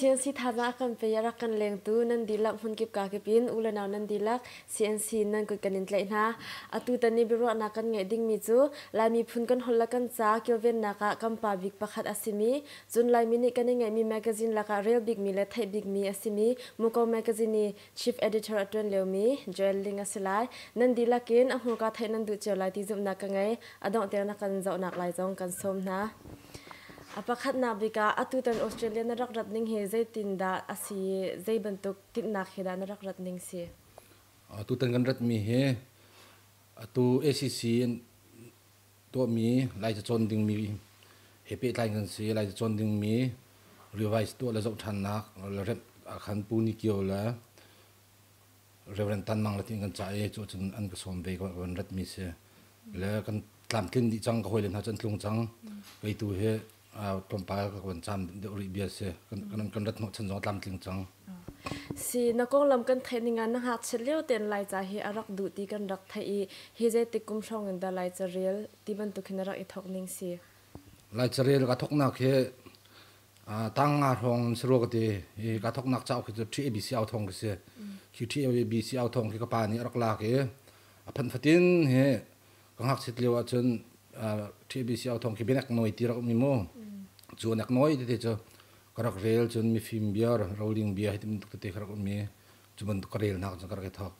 CNC thazaang a kan pe i a rak kan lengtu nan dihlak hmunkip kakip in u le nau nan dihlak CNC nan kut kan in tlaih hna. Atu tan i biaruahnak kan ngeih dingmi cu Laimi phun kan holh le kan ca kilvennak ah kan pa bik pakhat a simi cun Laimi nih kan i ngeihmi magazine lakah rel bikmi le theih bikmi a simi Muko magazine i Chief Editor a ṭuan liomi Joel Ling a si lai. Nan dihlak in a hmurka theih nan duh cio lai ti zumhnak ka ngei. A donghter na kan zohnak lai zong kan sawm hna. A pakhatnak bik ah atutan Australia na rak rat ning hi zeitindah a si i zei bantuk tinhnak he dah na rak rat ning si? Atutan kan ratmi hi atu ACC in tuahmi Lai cacawn dingmi he pehtlai kan si. Lai cacawn dingmi revise tuah le zoh ṭhannak le remh khan Pu Ni Kio le Reverend Tan Mang le tiin kan cah i cu cun an ka sawm ve ka van ratmi si. Le kan tlamtlin dih cang ka hawile hna cu an tlung cang. Kei tu hi tlawmpal ka van caam deuh rih bia si. Kan rat hnawh chan zong a tlamtling cang. Si na konglam kan theih ning ah na ngakchiat lio tein Laica hi a rak duh ti kan rak theih i hi zeitik kum hrawng in dah Laica rel ti bantuk hin a rak i thawk ning si? Laica rel ka thawknak hi tang nga hrawng si rua ka ti. Hi ka thawknak cauk hi cu TABC au thawng ka si. Khi TABC au thawng khi ka pa nih a rak lak i a phanh fatin hi ka ngakchiat lio ahcun TABC au thawng khi bianek nawi ti rak um i mu. Cu nek nawi tete cu ka rak rel cun mifim bia roling bia hi bantuk tete ka rak um i cu bantuk ka relnak cun ka rak i thawk.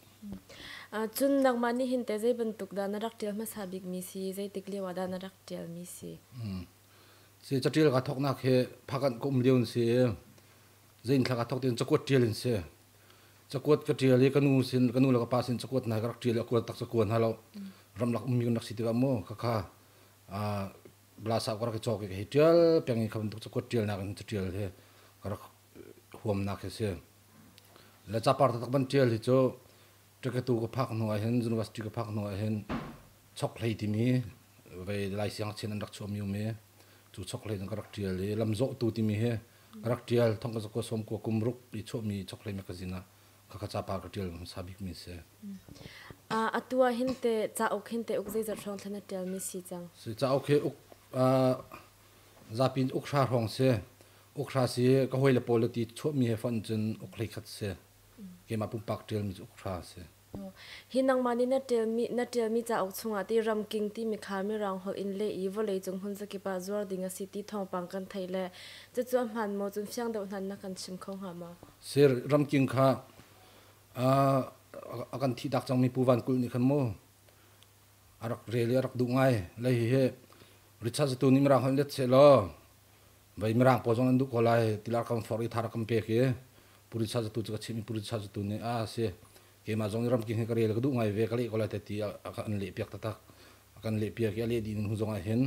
Cun nangmah nih hin teh zei bantuk dah na rak ṭial hmasa bikmi si, zeitik lio ah dah na rak ṭialmi si? Si caṭial ka thawknak hi phakanh ka um lio in si i zein thla ka thawk tiin cakuat ṭial in si. Cakuat ka ṭial i ka nu sin ka nu le ka pa sin cakuat hna ka rak ṭial i a kuat tak cakuat hna lo. Ramlak ummi kan rak si tikah mu khakha blasa ka rak i cawk i ka hei ṭial peng i kha bantuk cakuat ṭialnak in caṭial hi ka rak huamnak hi si. Le capar taktak ban ṭial hi cu ṭekatu ka phak hnu ah hin university ka phak hnu ah hin chokhlei timi vei lai siangchin an rak chuahmi um i cu chokhlei cu ka rak ṭial i lamzawhtu timi hi ka rak ṭial thong ka zakua sawm kua kum ruk i chuahmi chokhlei magazine ah khakha capar ka ṭial hmasa bikmi si. Atu ah hin te cauk hin te uk zeizat hrawng thlan na ṭialmi si cang? Si cauk hi uk zapi in uk hra hrawng si. Uk hra si ka hawile pawl le ti chuahmi he fonh cun uk hleikhat si. Keimah pumpak ṭialmi cu uk hra si. Hi nangmah nih na ṭialmi cauk chungah ti ramking timi kha Mirang holh in leh i vawleicung hmunzakip ah zuar ding a si ti thawngpang kan theih le cucu a hmaan maw cun fiang deuh hna na kan chim kho hnga maw? Sir, ramking kha a kan thihtak cangmi Pu Van Kulh nih khan mu a rak rel i a rak duh ngai. Le hihi Richard Zatu nih Mirang holh let sehlaw vei Mirang pawl zong an duh ko lai tilar kan forh i thar a kan pek i Pu Richard Zatu cu ka chimh i Pu Richard Zatu nih a si keimah zong nih ramking hi ka rel ka duh ngai ve ka leh ko lai te ti a kan leh piak taktak. A kan leh piak i a leh dih hnu zong ah hin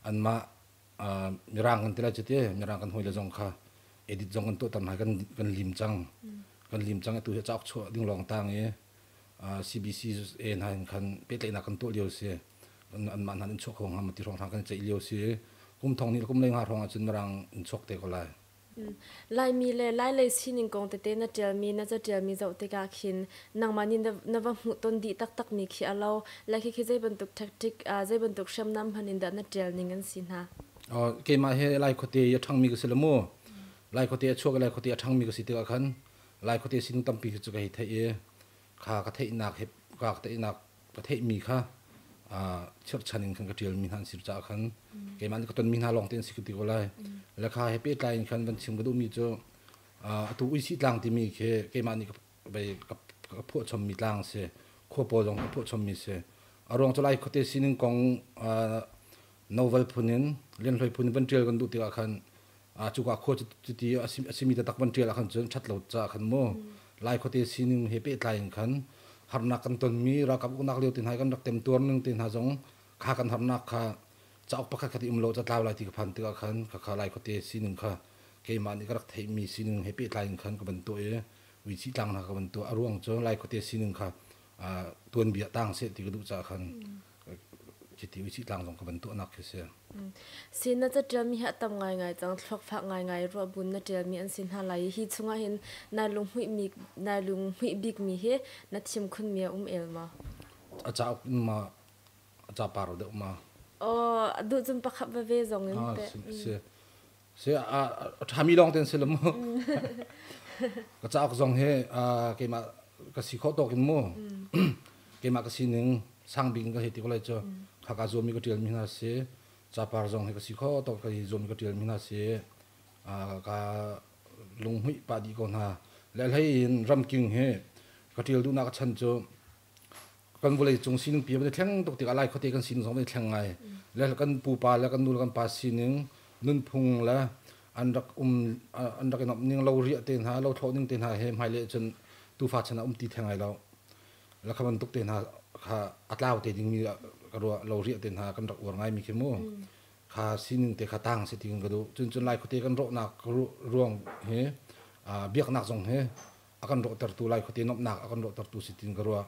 anmah Mirang kan ti lai cu ti Mirang kan hawile zong kha edit zong kan tuah tam hai kan lim cang kan lim cang atu hi cauk chuah ding lawng tang i CBC A hna hin khan pehtlaihnak kan tuah lio si anmah hna in chuak kho hnga ma ti hrawng hna kan ceih lio si kum thong nih kum lei nga hrawng ahcun Mirang in chuak te ko lai. Laimi le Lailei sining kong tete na ṭialmi na caṭialmi zoh tikah khin nangmah nih na va hmuhton dih taktakmi khi a lo. Le khikhi zei bantuk tactic, zei bantuk hriamnam hman in dah na ṭial ning an si hna? Keimah hi Lai khuate i a ṭhangmi ka si lo mu. Lai khuate a chuak i Lai khuate a ṭhangmi ka si tikah khan Lai khuate sining tampi khi cu ka hei theih i kha ka theihnak he ka theihnak ka theihmi kha chirhchan in khan ka ṭialmi hna an si caah khan keimah nih ka tonmi hna lawng te an si ka ti ko lai. Le kha he pehtlai in khan van chim ka duhmi cu atu uisih tlang timi khi keimah nih ka phuahchommi tlang a si. Khua pawl zong ka phuahchommi si. A ruang cu Lai khuate sining kong novel phun in Lianhloi phun in van ṭial kan duh tikah khan cuka khua cuti a simi taktak van ṭial ah khan cun ṭhat lo caah khan mu Lai khuate sining he pehtlai in khan harnak kan tonmi ralkap uknak lio te hna kan rak temtuar ning te hna zong kha kan harnak kha cauk pakhat khat i um lo catlau lai ti ka phan tikah khan khakha Lai khuate sining kha keimah nih ka rak theihmi sining he pehtlai in khan ka van tuah i uici tlang hna ka van tuah. A ruang cu Lai khuate sining kha tuanbia tang seh ti ka duh caah khan Chiti uisih tlang zong ka van tuahnak khi si. Si na caṭialmi hi a tam ngaingai cang, thluakfak ngaingai ruahbun na ṭialmi an si hna lai i hi chungah hin nai lunghmuihmi nai lunghmuih bikmi hi na thim khunmi a um el maw? A cauk in ma a capar deuh ma? Aw, duh cun pakhat veve zong in teh. Si. Si a ṭhami lawng ten si lo mu. Ka cauk zong hi keimah ka si khawh tawk in mu. Keimah ka sining sang bik in ka hei ti ko lai cu. Khaka zuammi ka ṭialmi hna si. Capar zong hi ka si khawh tawk ka hi zuammi ka ṭialmi hna si. Ka lunghmuih pah dih ko hna. Le hlei in ramking hi ka ṭial duhnak a chan cu kan vawlei cung sining pi van i thleng tuk tikah Lai khuate kan sining zong van i thleng ngai. Le kan pupa le kan nu le kan pa sining nunphung le an rak um an rak i nomh ning lo riah te hna lo thlawh ning te hna he hmailei cun tufa chan ah um ti theng ai lo. Le kha bantuk te hna kha a tlau te dingmi ka ruah lo riah te hna kan rak uar ngai mi khi mu. Kha sining te kha tang si tiin ka duh. Cun cun Lai khuate kan rawhnak ruang hi biaknak zong hi a kan rawhtertu Lai khuate nuamhnak a kan rawhtertu si tiin ka ruah.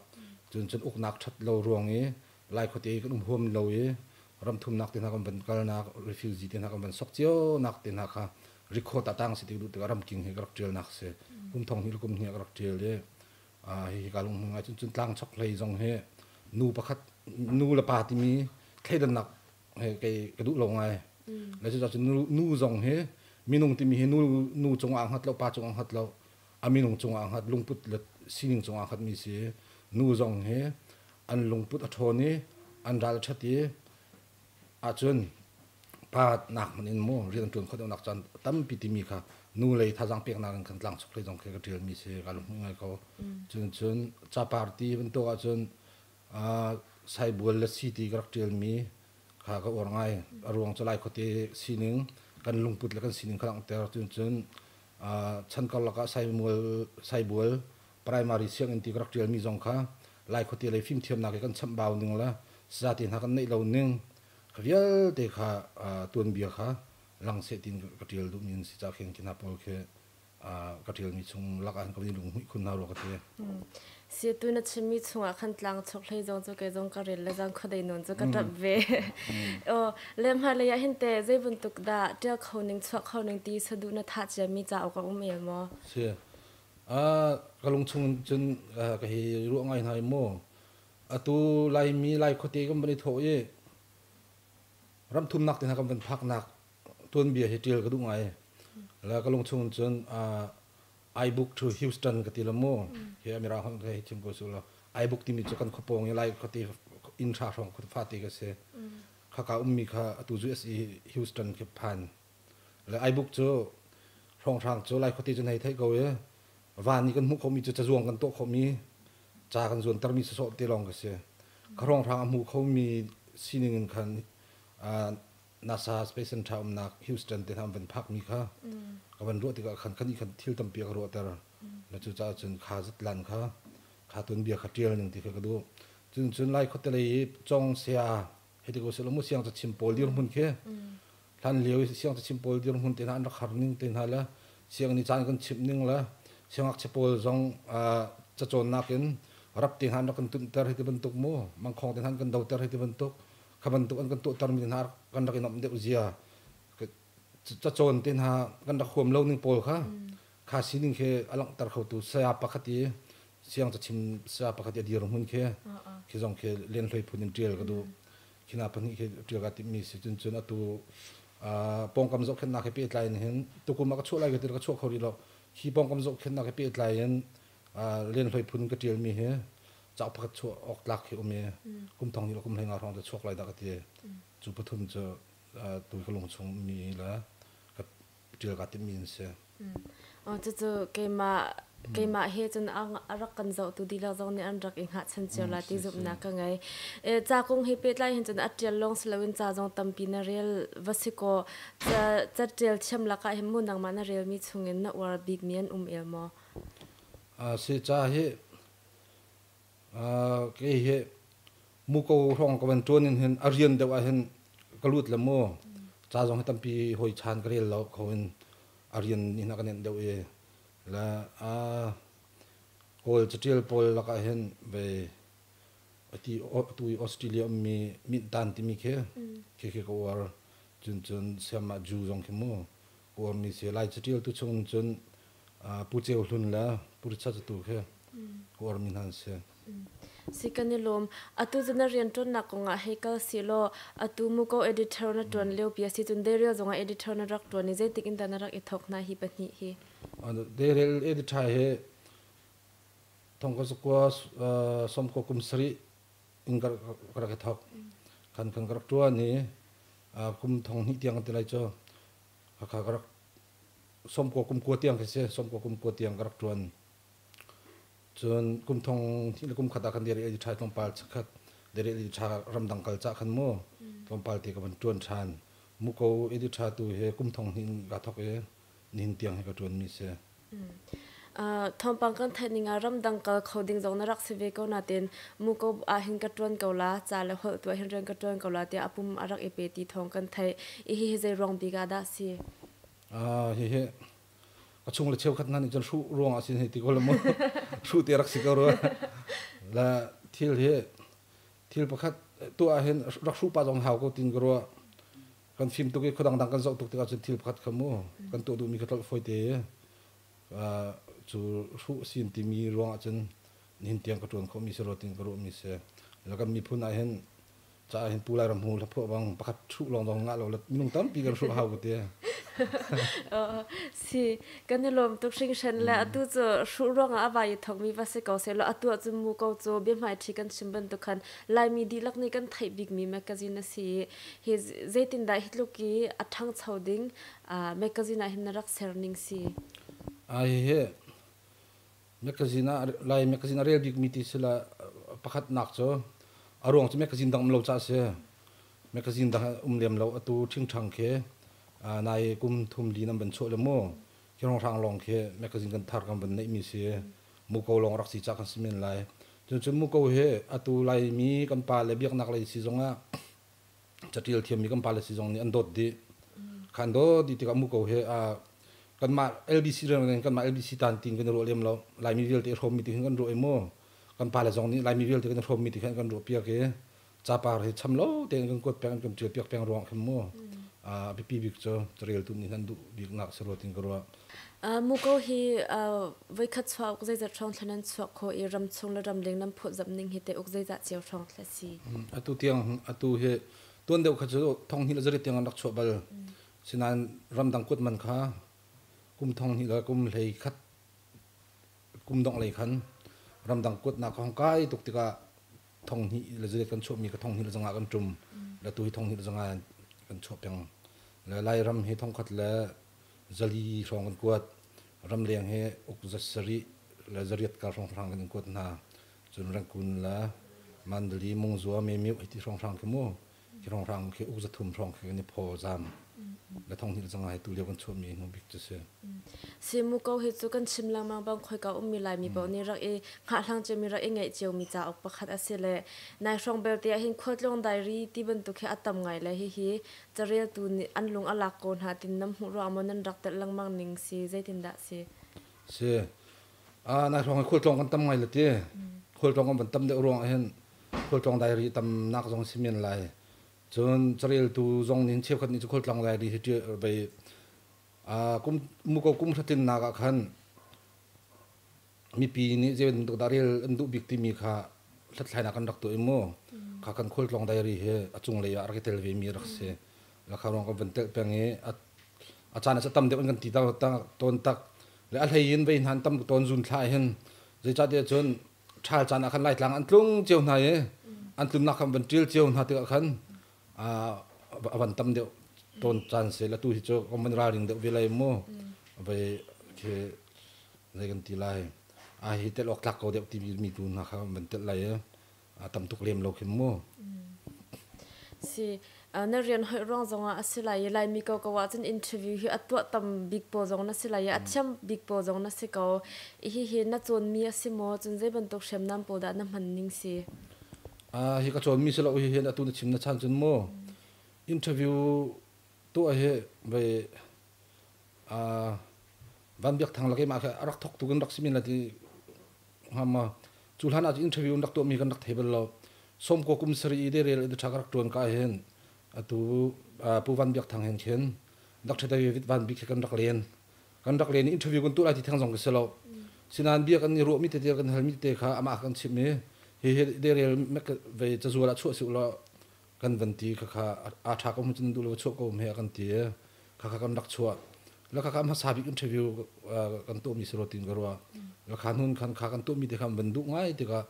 Cun cun uknak ṭhat lo ruang i Lai khuate kan um huam lo i ramthumnak te hna kan van kalnak refugee te hna kan van sok cionak te hna kha record ah tang si ti duh tikah ramking hi ka rak ṭialnak si. Kum thong hnih le kum hnih ah ka rak ṭial i hihi ka lung ngai. Cun cun tlang chok hlei zong hi nu pakhat nu le pa timi thleidannak he kei ka duh lo ngai. Le cucaah cun nu zong hi minung timi hi nu nu cungah aa hngat lo, pa cungah aa hngat lo, a minung cungah aa hngat, lungput le sining cungah aa hngatmi si. Nu zong hi an lungput a ṭhawn i an ral a ṭhat i ahcun pa nak hmanh in mu rian an ṭuan khawh deuhnak caan tampi timi kha nu lei thazaang peknak in kan tlang chok hlei zong khi ka ṭialmi si, ka lung ngai ko. Cun cun capar ti bantuk ahcun saibual le si ti ka rak ṭialmi kha ka uar ngai. A ruang cu Lai khuate sining kan lungput le kan sining kha langhter. Cun cun chan karlak ah saibual primary sianginn ti ka rak ṭialmi zong kha Lai khuate lei fimthiamnak i kan chamhbau ning le sazate hna kan neih lo ning kha vialte kha tuanbia kha lang seh tiin ka ṭial duhmi an si caah khin khi hna pawl khi ka ṭialmi chung lak ah ka van i lunghmuih khun hna rua ka ti. Siatu na chimmi chungah khan tlang chok hlei zong cu kei zong ka rel le zang khuadei nawn cu ka ṭap ve. Aw, le hmailei ah hin te zei bantuk dah ṭial kho ning chuah kho ning ti saduh na thah ciami cauk a um el maw? Si. Ka lung chung cun ka hi ruah ngai hna i mu. Atu Laimi Lai khuate kan van i thawh i ramthumnak te hna kan van phaknak tuanbia hi ṭial ka duh ngai. Le ka lung chung cun I book to Houston ka ti lo mu. Hi Mirang holh ka hei chim ko su lo. I book timi cu kan khuapawng i Lai khuate inn hra hrawng khua fate ka si. Khaka ummi kha atu cu SE Houston khi phan. Le I book cu hrawnghrang cu Lai khuate cu hei theih ko i van i kan hmuh khomi cu cazuang kan tuah khomi ca kan zuantermi sawsawh te lawng ka si. Ka hrawnghrang a hmu khomi sining in khan NASA Space Center umnak Houston te hna an van phakmi kha ka van ruah tikah khan kan khan thil tampi a ka ruahter. Na cucaah cun kha zatlan kha kha tuanbia kha ṭial ning ti kha ka duh. Cun cun Lai khuate lei i cong saya hei ti ko seh law mu siang cachim pawl dirhmun khi hlan lio i siang cachim pawl dirhmun te hna an rak har ning te hna le siang ni caan kan chimh ning le siangngakchia pawl zong cacawnnak in rap te hna an rak kan tunhter hei ti bantuk mu mangkhong te hna an kan doter hei ti bantuk kha bantuk an kan tuahtermi hna kan rak i nuamh deuh zia cacawn te hna kan rak huam lo ning pawl kha kha sining khi a langhter khotu saya pakhat i siang cachim saya pakhat i a dir hmun khi khi zong khi len hloi phun in ṭial ka duh. Khi na pahnih khi ṭial ka timhmi si. Cun cun atu pawngkam zohkhenhnak he pehtlai in hin tukum ah ka chuah lai ka ti ka chuah kho rih lo. Khi pawngkam zohkhenhnak he pehtlai in len hloi phun ka ṭialmi hi cauk pakhat chuah awk tlak khi um i kum thong hnih le kum 15 hrawng cu chuak lai dah ka ti. Cu pathum cu tu ka lung chung mi le ka ṭial kaa timhmi an si. Cucu keimah he cun a rak kan zohtu dihlak zong nih an rak i hngahchan cio la ti zumhnak ka ngei. Ca kong he pehtlai hin cun a ṭial lawng si loin ca zong tampi na rel va si kaw ca ṭial thiam lakah hin mu nangmah na relmi chungin na uar bikmi an um el maw? Si ca hi Kei hi muko hrawng ka van ṭuan in hin a rian deuh ah hin ka lut le mu ca zong hi tampi hawi chan ka rel lo kho in a rian nih a ka nenh deuh i le Kawl caṭial pawl lakah hin ve ati atu i Australia ummi Mintan timi khi khi khi ka uar. Cun cun siamah Jew zong khi mu ka uarmi si. Lai caṭial tu chung cun Pu Ceu Hlun le Pu Richard tu khi ka uarmi hna an si. Si kan i lawm. Atu cu na rianṭuannak kongah hei kal sihlaw atu Muko editor na ṭuan lio pi a si cun Deirel zongah editor na rak ṭuan i zeitik in dah na rak i thawk hna hi pahnih hi? Deirel editor hi thong ka zakua sawmkua kum sarih in ka rak i thawk. Khan kan ka rak ṭuan i kum thong hnih tiang kan ti lai cu. Hakha ka rak 90 kum kua tiang khi si, 90 kum kua tiang ka rak ṭuan. Cun kum thong hnih le kum khat ah khan deri ei ṭha tlawmpal chakhat deri ei ṭha ramdang kal cah khan mu tlawmpal te ka van ṭuan ṭhan. Muko edi ṭha tu he kum thong hnih in kaa thawk i nihin tiang hi ka ṭuan mi si. Thawngpang kan theih ning ah ramdang kal kho ding zong na rak si ve ko nain muko ah hin ka ṭuan ko la, ca le holh tu ah hin rian ka ṭuan ko la tiah a pum a rak i pe ti thawng kan theih. I hihi zei ruang bik ah dah si? Hihi a chung le cheukhat hna nih cun hruh ruang ah sin hei ti ko la mu. Hruh te rak si ko rua. La thil hi thil pakhat tuah ah hin rak hruh pa zong hau ko tin ka ruah. Kan fim tuk i khuadang dang kan zoh tuk tikah cun thil pakhat kha mu kan tuah duhmi kha tlolh fawi te cu hruh sin timi ruang ah cun nihin tiang ka ṭuan khawhmi si rua tin ka ruahmi si. La kan miphun ah hin caah hin Pu Lairam hu hlaphuah bang pakhat hruh lawng dong ngah lo le minung tampi kan hruh hau ka ti. Si kan i lawm tuk hringhran le atu cu hruh ruangah a vai i thokmi va si ko seh law atu ahcun mu ko cu biahmai ṭhi kan chim bantuk khan Laimi dihlak nih kan theih bikmi magazine a si i hi zeitindah hi tluk i a ṭhangcho ding magazine ah hin na rak ser ning si? Ai hi Magazine ah Lai magazine a rel bikmi ti sila pakhat nak cu a ruang cu magazine dang um lo caah a si. Magazine dang um lem lo atu ṭhingṭhang khi nai kum thum li nan van chuah le mu khi hrawnghrang lawng khi magazine kan thar kan van neihmi si. Muko lawng rak si cah kan si men lai. Cun cun muko hi atu Laimi kan pa le biaknak lei si zongah catial thiammi kan pale si zong nih an dawt dih. Kha an dawt dih tikah muko he kanmah LBC rian kanmah LBC tan tin kan ruah lem lo. Laimi vialte i hrawmmi ti hin kan ruah i mu kan pale zong nih Laimi vialte kan i hrawmmi ti khan kan ruah piak i capar hi cham lo tein kan kuat peng kan tial piak peng ruang khin mu a biapi bik cu careltu nih an duh bik nak si rua tin ka ruah. Muko hi voikhat chuah uk zeizat hrawng thla nan chuak kho i ramchung le ramleng nan phawtzamh ning hi teh uk zeizah cio hrawng thla si? Atu tiang atu hi tuan deuh kha cu thong hnih le zarit tiang an rak chuah bal. Sinain ramdang kuat man kha kum thong hnih le kum hlei khat kum dongh lei khan ramdang kuatnak ka hong kai tuk tikah thong hnih le zarit kan chuahmi ka thong hnih le zanga kan ṭum. Le tu hi thong hnih le zanga kan chuah peng. Le Lairam hi thong khat le zali hrawng kan kuat. Ramleng hi uk za sarih le zariat kar hrawnghrang kan in kuat hna. Cun Rangoon le Mandalay, Mungzua, Memyo hi ti hrawnghrang khi mu. Khi hrawnghrang khi uk zathum hrawng khi kan i phaw zam. Le thong hnih le zanga hi tu lio kan chuahmi hnu bik cu si. Simu ko hi cu kan chim lengmang bang khoika ummi Laimi paoh nih rak i hngahhlang ciomi rak i ngeih ciomi cauk pakhat a si le nai hrawng belte ah hin khualtlawng diary ti bantuk hi a tam ngai le hihi careltu nih an lung a lak ko hna tin nam hmuh ruang maw nan rak telh lengmang ning si zeitindah si? Si. Nai hrawng hi khualtlawng kan tam ngai le ti. Khualtlawng kan van tam deuh ruang ah hin khualtlawng diary tam nak zong si men lai. Cun careltu zong nih cheukhat nih cu khualtlawng diary hi ṭial kum muko kum hratinnak ah khan mipi nih zei bantuk dah rel an duh bik timi kha hlathlainak kan rak tuah i mu kha kan khualtlawng diary hi a cunglei ah rak i tel ve mi rak si la kha ruang kan van telh peng i a caan ah tam deuh in kan ti tawn tak le a hlei in vei hnan tam tawn zun thla hin zeicahtiah cun ṭhal caan ah khan Laitlang an tlung cio hna i an tlunnak khan van ṭil cio hna tikah khan a van tam deuh tawn caan si la tu hi cu kan van ralring deuh ve lai mu vai khi zei kan ti lai a hi tel awk tlak ko deuh ti mi tu hna kha van tel lai i tam tuk lem lo khin mu. Si na rian hoih ruang zongah a si lai i Laimi ko ko ahcun interview hi a tuah tam bik pawl zong na si lai i a thiam bik pawl zong na si ko. Hihi na cawnmi a si maw? Cun zei bantuk hriamnam pawl dah na hman ning si? Hi ka cawnmi si lo hi hin atu na chim na chan cun mu interview tuah hi vai Van Biak Thang lak i mah kha a rak thawk tu kan rak si men la ti hnga ma cu hlan ah interview rak tuahmi kan rak thei bal lo. Sawmkua kum sarih i rel i ṭha ka rak ṭuan ka hin atu Pu Van Biak Thang hin khin Dr. David Van Bik he kan rak len kan rak len i interview kan tuah lai ti theng zong ka si lo. Sinain bia kan i ruahmi tete kan halmi tete kha amah kan chimh i Hihi deirel ve cazual ah chuah si ulaw kan van ti khakha a ṭha ko hmun cun duh lo chuah ko hme a kan ti khakha kan rak chuah. La khakha hmasa bik interview kan tuahmi si rua tin ka ruah. La kha nun khan kha kan tuahmi te kha van duh ngai tikah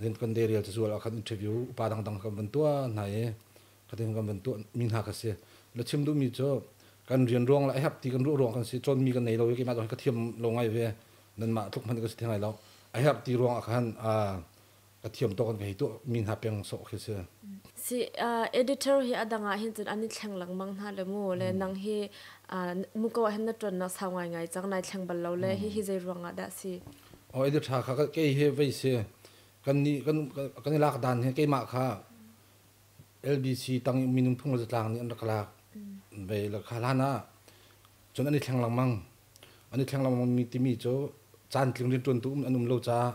then kan deirel cazual ah khan interview upa dangdang kan van tuah hna i khatin kan van tuah mi hna kha si. La chim duhmi cu kan rian ruang le a herh ti kan ruah ruang kan si cawnmi kan nei lo i keimah zong ka thiam lo ngai ve nanmah tluk hmanh ka si theng lai lo a herh ti ruang ah khan ka thiam tawk an ka hei tuah mi hna peng sawh khi si. Si editor hi adang ah hin cun an i thleng lengmang hna le mu le nang hi muko ah hin na tuan nak sau ngai ngai cang nai thleng bal lo le hi hi zei ruang ah dah si? Oh editor kha kei hi vei si kan ni kan kan i lak dan hi keimah kha LBC tang minung phung le zatlang nih an rak lak ve la kha hlan ah cun an i thleng lengmang an i thleng lengmang mi timi cu caan tling rianṭuantu an um lo caah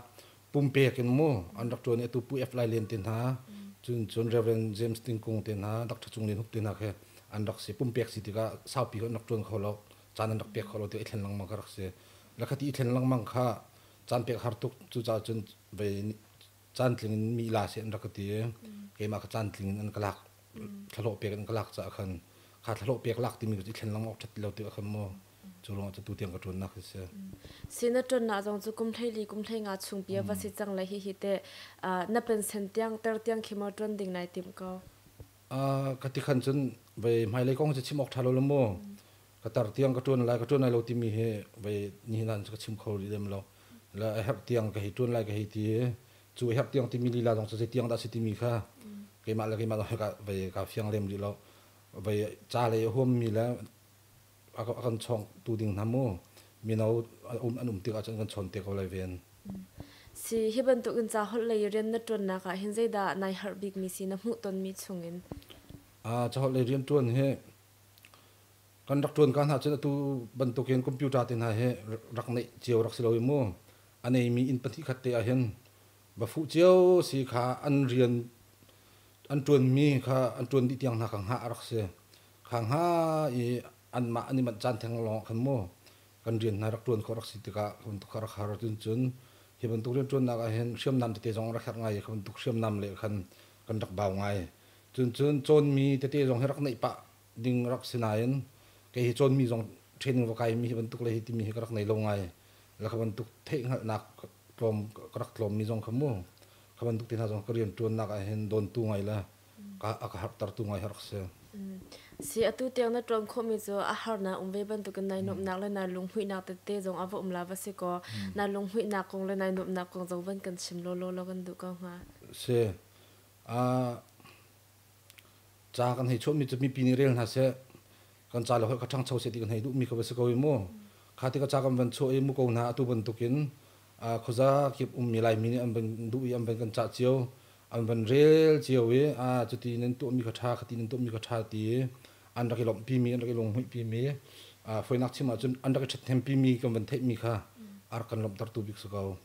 pumpek in mu an rak ṭuan i atu Pu F Lai Len te hna cun cun Reverend James Tingkung te hna Dr. Cung Lian Hup te hna khi an rak si pumpek si tikah saupi an rak ṭuan kho lo caan an rak pek kho lo tikah i thlen lengmang kha rak si la khati i thlen lengmang kha caan pek har tuk cucaah cun vei caan tling in mi la seh an rak ka ti i keimah kha caan tling in an ka lak thlahlawh pek an ka lak caah khan kha thlahlawh pek lak timi cu i thlen lengmang awk ṭhat ti lo tikah khan mu cu ruangah cu tu tiang ka ṭuannak hi si. Si na ṭuannak zong cu kum 14 kum 15 chung pi va si cang le hi hi te na pension tiang ter tiang khi maw ṭuan ding nai tim ko? Ka ti khan cun vei hmailei kong cu chim awk ṭha lo lo mu ka tar tiang ka ṭuan lai ka ṭuan lai lo timi hi vei nihin ah ka chim kho rih lem lo la a herh tiang ka hei ṭuan lai ka hei ti i cu a herh tiang timi lila zong cu zei tiang dah si timi kha keimah le keimah zong ka vei ka fiang lem rih lo vei ca lei a huammi le a kan chawng tu ding hna mu mino an um tikah cun kan chawn te ko lai ven. Si hi bantuk in ca holh lei rian na ṭuannak ah hin zeidah nai harh bikmi si na hmuh tonmi chungin? Ca holh lei rian ṭuan hi kan rak ṭuan ka hna cun atu bantukin computer te hna hi rak neih cio rak si lo i mu a neimi inn pahnih khat te ah hin va fuh cio si kha an rian an ṭuanmi kha an ṭuan dih tiang hna kha hngah a rak si kha hnga i anmah an i manh caan theng lawng khan mu kan rian hna rak ṭuan khawh rak si tikah kha bantuk kha rak har cun cun hi bantuk rian ṭuannak ah hin hriamnam tete zong rak herh ngai i kha bantuk hriamnam le khan kan rak bau ngai cun cun cawnmi tete zong hi rak neih pah ding rak si nain kei hi cawnmi zong training va kaimi hi bantuk le hi timi hi ka rak nei lo ngai la kha bantuk theihhngalhnak tlawm ka rak tlawmmi zong kha mu kha bantuk te hna zong ka rian ṭuannak ah hin dawntu ngai le a ka hartertu ngai rak si. Si atu tiang na ṭuan khawhmi cu a harnak um ve bantukin nai nuamhnak le nai lunghmuihnak tete zong a va um la va si kaw nai lunghmuihnak kong le nai nuamhnak kong zong van kan chim lawlaw law kan duh ko hnga. Si. Ca kan hei chuahmi cu mipi nih rel hna seh kan ca le holh kha ṭhangcho seh ti kan hei duhmi kha va si ko i mu kha tikah ca kan van chuah i mu ko hna atu bantukin khuaza kip ummi Laimi nih an van duh i an van kan cah cio an van rel cio i a cuti nan tuahmi kha ṭha khati nan tuahmi kha ṭha ti i an rak i lawmhpimi an rak i lunghmuihpimi fawinak chim ahcun an rak i ṭhathnempi kan van theihmi kha a rak kan lawmhtertu bik si ko.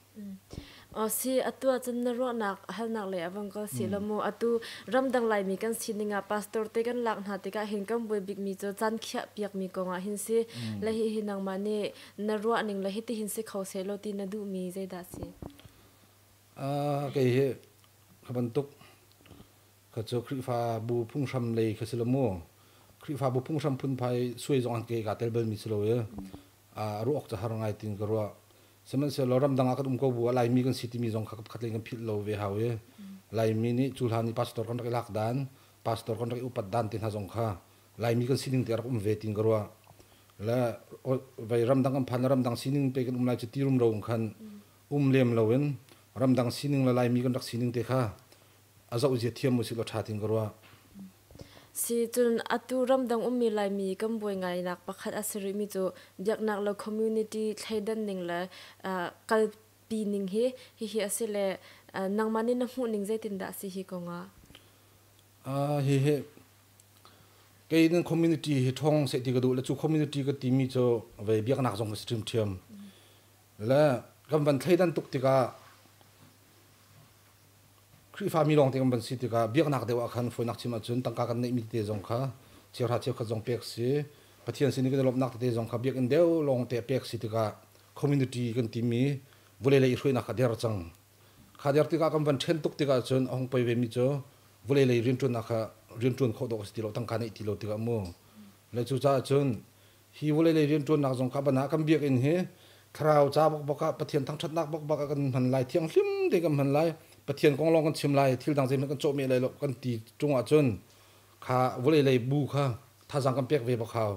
Si atu ahcun na ruahnak halnak lei ah vang kal si law mu atu ramdang Laimi kan sining ah pastor te kan lak hna tikah hin kan buai bikmi cu caan khiah piakmi kong ah hin si le hihi nangmah nih na ruah ning le hitihin si kho seh law ti na duhmi zeidah si? Kei hi ka bantuk kha cu Khrihfabu phunghram lei kha si lo mu Khrihfabu phunghram phunphai suai zong an ke ka tel balmi si lo i ruah awk cu har ngai tin ka ruah. Sihmanhsehlaw ramdang ah kan um ko bu ah Laimi kan si timi zong kha khat kan philh lo ve hau i Laimi nih cu hlan i pastor kan rak i lak dan, pastor kan rak i upat dan te hna zong kha Laimi kan sining te rak um ve tin ka ruah. Le vei ramdang kan phan ramdang sining pe kan um lai cu ti rumro khan um lem loin ramdang sining le Laimi kan rak sining te kha a zoh zia thiam usih law ṭha tin ka ruah. Si cun atu ramdang ummi Laimi kan buai ngainak pakhat a si rihmi cu biaknak le community thleidan ning le kalpi ning hi hihi a si le nangmah nih na hmuh ning zeitindah a si hi kong ah? Hihi kei nan community hi ṭhawng seh ti ka duh le cu community ka timi cu vei biaknak zong ka si ṭhiamṭhiam. Le kan van thleidan tuk tikah Khrihfami lawngte kan van si tikah biaknak deuh ah khan fawinak chim ahcun tangka kan neihmi tete zong kha cheuhra cheukhat zong pek si Pathian sin i kan i lawmhnak tete zong kha biakinn deuh lawngte pek si tikah community kan timi vawlei lei i hruainak kha der cang. Kha der tikah kan van ṭhen tuk tikah cun a hung poi ve mi cu vawlei lei rianṭuannak kha rianṭuan khawh dawh a si ti lo, tangka neih ti lo tikah mu. Le cucaah cun hi vawlei lei rianṭuannak zong kha ban ah kan biakinn hi thlarau ca bawkbak ah Pathian thangṭhatnak bawkbak ah kan hman lai, thianghlim tein kan hman lai, Pathian kong lawng kan chim lai, thil dang zeihmanh kan cawhmeh lai lo kan ti ṭung ahcun kha vawlei lei bu kha thazaang kan pek ve bak hau.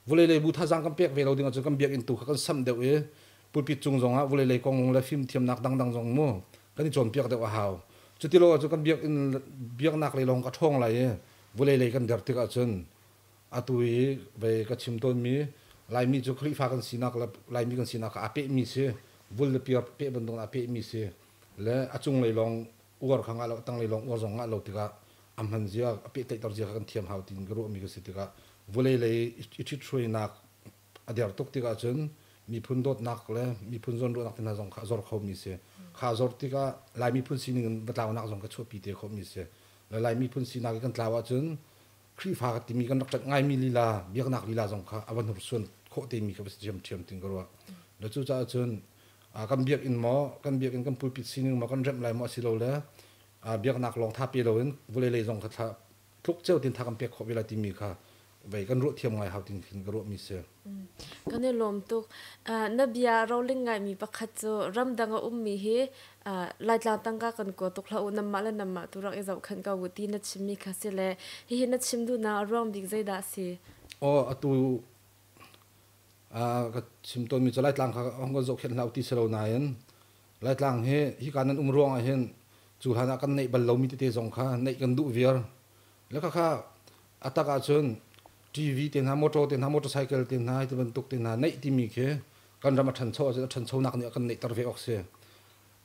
Vawlei lei bu thazaang kan pek ve lo ding ahcun kan biakinn tu kha kan samh deuh i pulpit cung zongah vawlei lei kong le fimthiamnak dangdang zong mu kan i cawnpiak deuh a hau. Cuti lo ahcun kan biakinn biaknak lei lawng ka ṭhawng lai i vawlei lei kan der tik ahcun atu i vei ka chim tawnmi Laimi cu Khrihfa kan sinak le Laimi kan sinak kha aa pehmi si, vul le piar peh bantuk in aa pehmi si le a cunglei lawng uar kha ngah lo, tanglei lawng uar zong ngah lo tikah a hman zia, a pehtlaihter zia kha kan thiam hau tiin ka ruahmi ka si tikah vawlei lei i ṭhithruainak a der tuk tikah cun miphun dawtnak le miphun zawnruahnak te hna zong kha a zor khomi si. Kha a zor tikah Lai miphun sining in va tlaunak zong ka chuahpi te khawhmi si. Le Lai miphun sinak i kan tlau ahcun Khrihfa ka timi kan rak ṭanh ngaimi lila, biaknak lila zong kha a va hnursuan khawh temi kha va si ṭhiamṭhiam tin ka ruah. Le cucaah cun kan biakinn maw, kan biakinn kan pulpit sining maw kan remh lai maw asilole biaknak lawng tha pe loin vawlei lei zong kha thla tluk ceu tin tha kan pek khawh ve lai timi kha vei kan ruah thiam ngai hau tin khin ka ruahmi si. Kan i lawm tuk. Na bia roling ngaimi pakhat cu ramdang a ummi hi Laitlang tangka kan kua tuk hlah u, nanmah le nanmah tu rak i zohkhenh ko u ti na chimmi kha si le hihi na chim duhnak a ruang bik zeidah a si? Aw, atu ka chim tawnmi cu Laitlang kha hong kan zohkhenh hlah u ti si lo nain Laitlang hi hika nan um ruangah hin cu hlan ah kan neih bal lomi tete zong kha neih kan duh viar. Le khakha a tak ahcun TV te hna, motor te hna, motorcycle te hna, hi bantuk te hna neih timi khi kan ram a ṭhancho ahcun a ṭhanchonak nih a kan neihter ve awk si.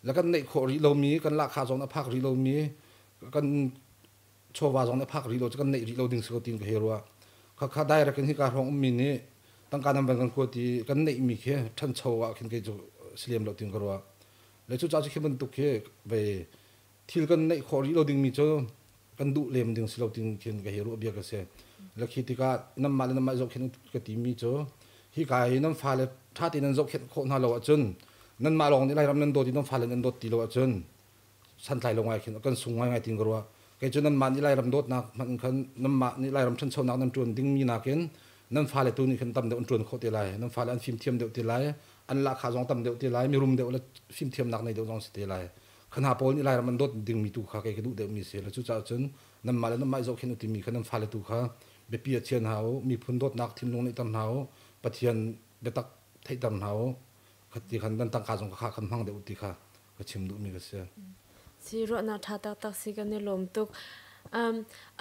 Le kan neih khawh rih lomi, kan lahkhah zong a phak rih lomi, kan chawva zong nih a phak rih lo cu kan neih rih lo ding si ko tiin ka hei ruah. Khakha direct in hika hrawng ummi nih tangka nan van kan kuat i kan neihmi khi ṭhancho ah khin kei cu si lem lo tiin ka ruah. Le cucaah cu khi bantuk khi vei thil kan neih khawh rih lo dingmi cu kan duh lem ding si lo tiin khin ka hei ruah bia ka si. Le khi tikah nanmah le nanmah zohkhenh ka timi cu hika hi nan fale ṭha tein nan zohkhenh khawh hna lo ahcun nanmah lawng nih Lairam nan dawt i nan fale nan dawt ti lo ahcun santlai lo ngai khin kan sung ngaingai tin ka ruah. Kei cu nanmah nih Lairam dawtnak hmanh in khan nanmah nih Lairam ṭhanchonak nan ṭuan dingmi nakin nan fale tu nih khan tam deuh an ṭuan khawh te lai. Nan fale an fimthiam deuh te lai, an lahkhah zong tam deuh te lai, mirum deuh le fimthiamnak nei deuh zong si te lai. Khana pawl nih Lairam an dawt dingmi tu kha kei ka duh deuhmi si. Le cucaah cun nanmah le nanmah i zohkhenh u timi kha nan fale tu kha biapi ah chian hna u, miphun dawtnak thinlung neihter hna u, Pathian biatak theihter hna u. Khati khan nan tangka zong kha khan hmang deuh u ti kha ka chim duhmi ka si. Si ruahnak ṭha taktak si kan i lawm tuk.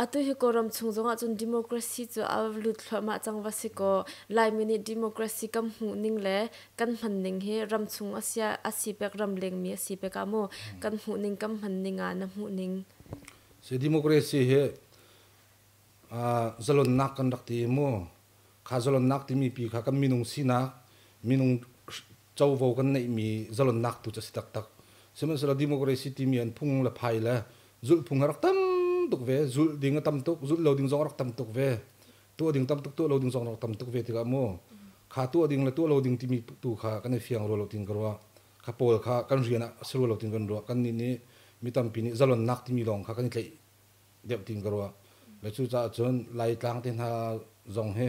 Atu hi Kawlram chung zongah cun democracy cu a lut thluahmah cang va si kaw Laimi nih democracy kan hmuh ning le kan hman ning hi ram chung a sia a si pek ram lengmi a si pek ah mu kan hmuh ning kan hman ning ah na hmuh ning. Si democracy hi zalonnak kan rak ti mu kha zalonnak timi pi kha kan minung sinak minung covo kan neihmi zalonnak tu cu a si taktak. Sihmanhsehlaw democracy timi an phung le phai le zulhphung a rak tam tuk ve, zulh ding a tam tuk, zulh lo ding zong a rak tam tuk ve, tuah ding tam tuk, tuah lo ding zong a rak tam tuk ve tikah mu kha tuah ding le tuah lo ding timi tu kha kan i fiang rua lo tin ka ruah. Kha pawl kha kan rian ah a si rua lo tin kan ruah. Kan nih nih mi tampi nih zalonnak timi lawng kha kan i tlaih deuh tin ka ruah. Le cucaah cun Laitlang te hna zong hi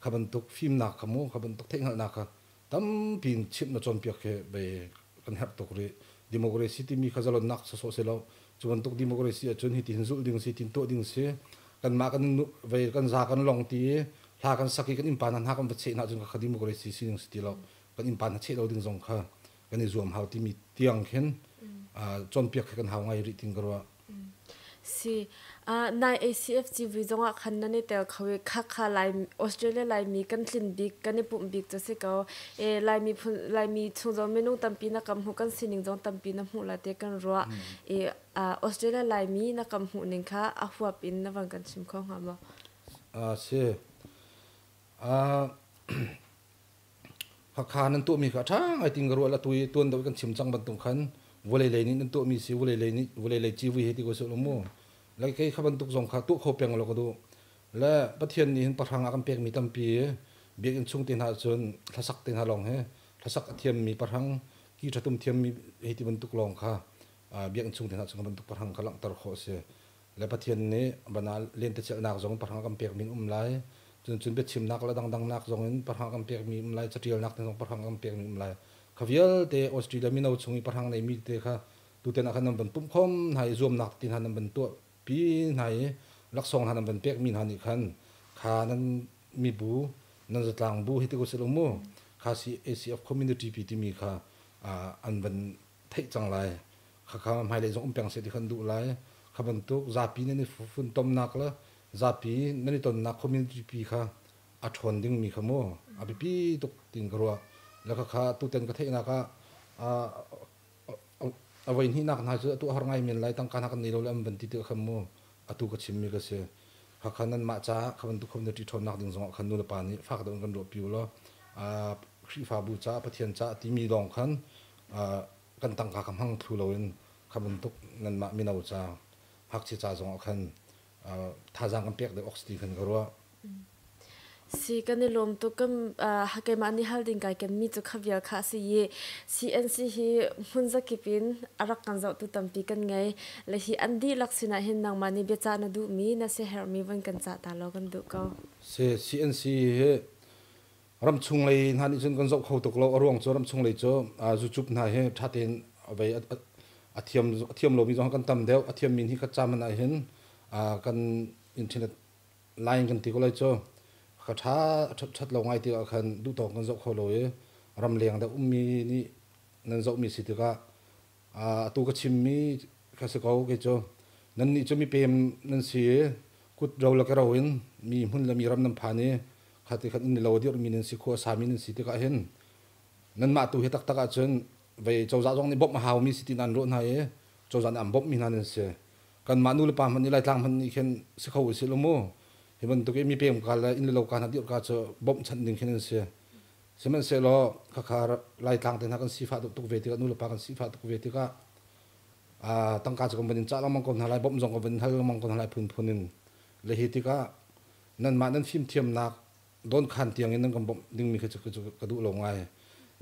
kha bantuk fimnak kha mu kha bantuk theihhngalhnak kha tampi in chimh na cawnpiak khi bei kan herh tuk rih. Democracy timi kha zalonnak sawsawh si lo. Cu bantuk democracy ahcun hi tin zulh ding si, tin tuah ding si. Kanmah kan vei kan za kan long ti i hla kan sak i kan innpa hna hna kan va cheh hna ahcun kha democracy sining si ti lo. Kan innpa hna cheh lo ding zong kha kan i zuam hau timi tiang khin cawnpiak khi kan hau ngai rih tin ka ruah. Si. Nai ACFC vui zongah khan nan i tel kho i khakha Lai Australia Laimi kan tlin bik kan i pumh bik cu si ko. E Laimi phun Laimi chung zong minung tampi na kam hmuh kan sining zong tampi na hmuh la te kan ruah. E Australia Laimi na kam hmuh ning kha a huap in na van kan chim kho hnga maw? Si. Hakha nan tuahmi kha a ṭha ngai ting ka ruah la tu i tuan deuh kan chim cang bantuk khan vawlei lei nih nan tuahmi si vawlei lei nih vawlei lei civui he ti ko seh mu le kei kha bantuk zong kha tuah kho peng lo ka duh le Pathian nih hin pahrang a kan pekmi tampi biakinn chung te hna cun hlasak te hna lawng he hlasak a thiammi pahrang ki ṭhatum thiammi hei ti bantuk lawng kha Biakinn chung te hna chung bantuk parhang kha langhter khawh a si. Le Pathian nih bana lentecelhnak zong parhang kan pek mi um lai. Cun cun biachimnak le dangdangnak zong in parhang kan pek mi um lai. Catialnak te zong parhang kan pek mi um lai. Kha vialte Australia mino chung i parhang nei mi te kha tuten ah khan nan van pumh khom hna i zuamnak ti hna nan van tuah pi hna i laksawng hna nan van pek mi hna nih khan kha nan mibu nan zatlang bu hi ti ko silo mu kha si ACF community pi timi kha an van theih cang lai. Khakha hmailei zong um peng seh ti khan duh lai. Kha bantuk zapi nan i funtomnak le zapi nan i tonnak community pi kha a ṭhawn dingmi kha mu a biapi tuk tiin ka ruah. Le khakha tuten ka theihnak ah a voi hnihnak hna cu atu a har ngai men lai tangka hna kan nei lo le an van ti tikah khan mu atu ka chimmi ka si. Khakha nanmah caah kha bantuk community ṭhawnnak ding zongah khan nulepa nih fak deuh in kan ruahpi u law Khrihfabu caah Pathian caah timi lawng khan kan tangka kha hmang thlu loin kha bantuk nanmah mino ca ngakchia ca zongah khan thazaang kan pek deuh awk si ti khan ka ruah. Si kan i lawm tuk kan keimah nih hal ding kai kenmi cu kha vial kha a si i CNC hi hmun zakip in a rak kan zohtu tampi kan ngei le hi an dihlak sinah hin nangmah nih biacah na duhmi na siaherhmi von kan cah ta law kan duh ko. Si CNC hi ramchung lei hna nih cun kan zoh kho tuk lo a ruang cu ramchung lei cu zucup hna hi ṭha tein vei a thiam a thiam lomi zong kan tam deuh a thiammi hi khat ca man ah hin kan internet line kan ti ko lai cu ka ṭha ṭhat lo ngai tikah khan duhtawk kan zoh kho lo i ramleng deuh ummi nih nan zohmi si tikah atu ka chimmi kha si ko kei cu nannih cu mipem nan si i kut ro le ke ro in mi hmun le mi ram nan phan i kha ti khan inn lo dirmi nan si khua sami nan si tikah hin nanmah tu hi taktak ahcun vei cozah zong nih bawmh a haumi si ti nan ruah hna i cozah nih an bawmhmi hna nan si kanmah nu le pa hmanh nih Laitlang hmanh nih khin si kho usih lo mu hi bantuk i mi pem ka le inn le lo ka hna dirh ka cu bawmhchanh ding khin an si sihmanhsehlaw khakha Laitlang te hna kan sifah tuk ve tikah nu le pa kan sifah tuk ve tikah tangka cu kan van in cah lengmang ko hna lai bawmh zong kan van in hal lengmang ko hna lai phunphun in le hi tikah nanmah nan fimthiamnak dawnkhan tiang in nan kan bawmh dingmi kha cu ka duh lo ngai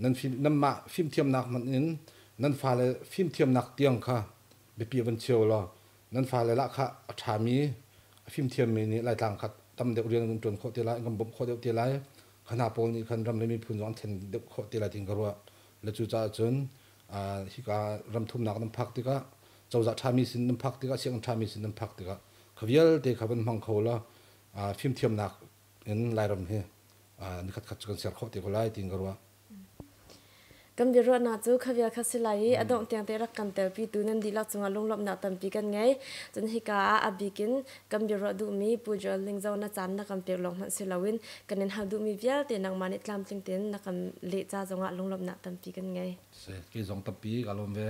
nan fim nanmah fimthiamnak hmanh in nan fale fimthiamnak tiang kha biapi van cheu law nan fale lah kha a ṭhami a fimthiammi nih Laitlang kha tam deuh rian kan ṭuan khawh te lai kan bawmh khawh deuh te lai kha hna pawl nih khan ram le miphun zong an thlen deuh khawh te lai tiin ka ruah le cucaah cun hika ram thumnak nan phak tikah cozah ṭhami sin nan phak tikah sianginn ṭhami sin nan phak tikah kha vialte kha van hmang kho law fimthiamnak in Lairam hi nikhat khat cu kan ser khawh te ko lai tiin ka ruah. Kan biaruahnak cu kha vial kha si lai i a dongh tiang te rak kan telpi tu nan dihlak cungah lunglawmhnak tampi kan ngei. Cun hika ah a bik in kan biaruah duhmi Pu Joel Ling Zo na caan na kan pek lawng hmanh si loin kan in hal duhmi vialte nangmah nih tlamtling tein na kan leh ca zongah lunglawmhnak tampi kan ngei. Si, kei zong tampi ka lawm ve.